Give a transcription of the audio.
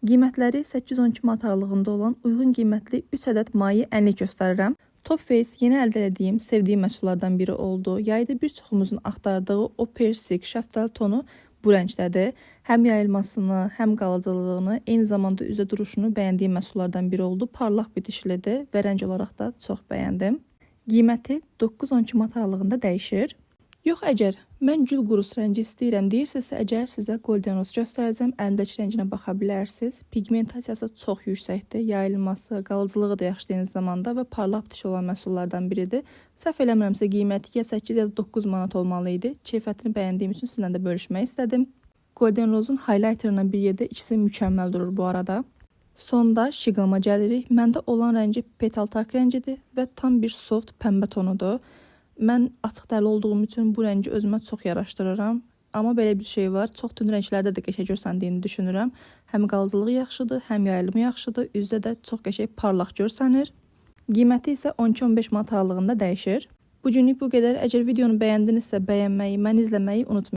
Qiymətləri 8-12 manat aralığında olan uyğun qiymətli 3 ədəd maye ənlik göstərirəm. Top Face yeni əldə etdiyim, sevdiyim məhsullardan biri oldu. Yayda bir çoxumuzun axtardığı o persik, şəftalı tonu bu rəngdədir. Həm yayılmasını, həm qalıcılığını, eyni zamanda üzə duruşunu bəyəndiyim məhsullardan biri oldu. Parlaq bitişlidir və rəng olaraq da çox bəyəndim. Qiyməti 9-12 manat aralığında dəyişir. Yox, əgər mən gül qurusu rəngi istəyirəm deyirsinizsə, əgər sizə Golden Rose göstərəcəm. Əlimdəki rənginə baxa bilərsiniz. Pigmentasiyası çox yüksəkdir. Yayılması, qalıcılığı da yaxşı eyni zamanda və parlaq bitiş olan məhsullardan biridir. Səhv eləmirəmsə qiyməti ya 8 ya da 9 manat olmalı idi. Keyfiyyətini bəyəndiyim üçün sizinlə də bölüşmək istədim. Golden Rose'un highlighterına bir yerdə ikisi mükəmməl durur bu arada. Sonda Sheglam'a gəlirik. Məndə olan rəngi Petal Talk rəngidir və tam bir soft pəmbə tonudur. Mən açıq dərili olduğum üçün bu rəngi özümə çox yaraşdırıram. Amma belə bir şey var. Çox tünd rənglərdə də qəşəng görsəndiyini düşünürəm. Həm qalıcılığı yaxşıdır, həm yayılımı yaxşıdır. Üzdə də çox qəşəng parlaq görsənir. Qiyməti isə 12-15 manat aralığında dəyişir. Bu günlük bu qədər. Əgər videonu bəyəndinizsə bəyənməyi, məni izləməyi unutmayın.